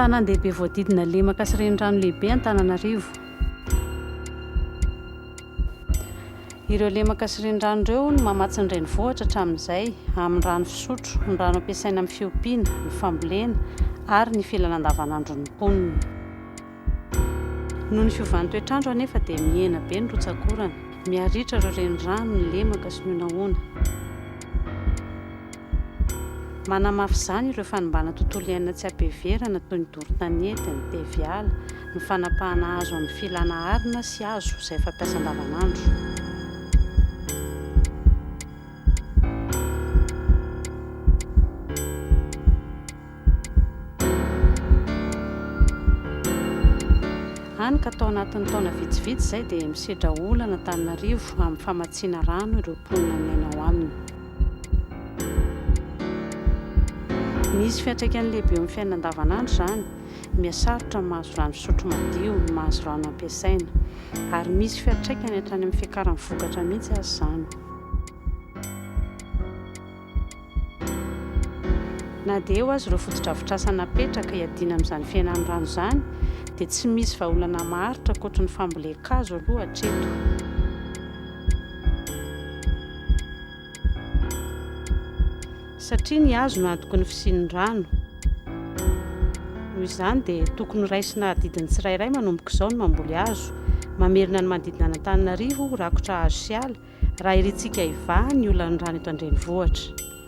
Tanàn-dehibe voadidina lemaka sy renirano lehibe Antananarivo. Ireo lemaka sy renirano ireo no mamatsy ny renivohitra hatramin'izay, amin'ny rano fisotro, ny rano ampiasaina amin'ny fiompiana, ny fambolena ary ny filana andavanandron'ny mponina. Noho ny fiovan'ny toetr'andro anefa dia mihena be ny rotsak'orana, miha-ritra ireo renirano, ny lemaka sy ny honahona. Manamafy izany ireo fanimbana tontolo iainana tsy ampiheverana toy ny doro tanety, ny teviala, ny fanapahana hazo amin'ny filana arina sy hazo izay fampiasa andavanandro. Hany ka tao anatin'ny taona vitsivitsy izay dia misedra olana Antananarivo amin'ny famatsiana rano ireo mponina miaina ao aminy. Misy fiantraikany lehibe eo amin'ny fiainana andavanandro izany, mihasarotra ny mahazo rano fisotro madio, ny mahazo rano ampiasaina. Ary misy fiantraikany hatrany amin'ny fiakaran'ny vokatra mihitsy aza izany. Na dia eo aza ireo fotodrafitrasa napetraka hiadiana amin'izany fihenan'ny rano izany dia tsy misy vahaolana maharitra ankoatry ny fambolen-kazo aloha hatreto. Satria ny hazo no antoky ny fisian'ny rano. Noho izany dia tokony ho raisina adidin'ny tsirairay manomboka izao ny mamboly hazo, mamerina ny manodidina an'Antananarivo ho rakotra hazo sy ala, raha irintsika hivaha ny olan'ny rano eto an-drenivohitra.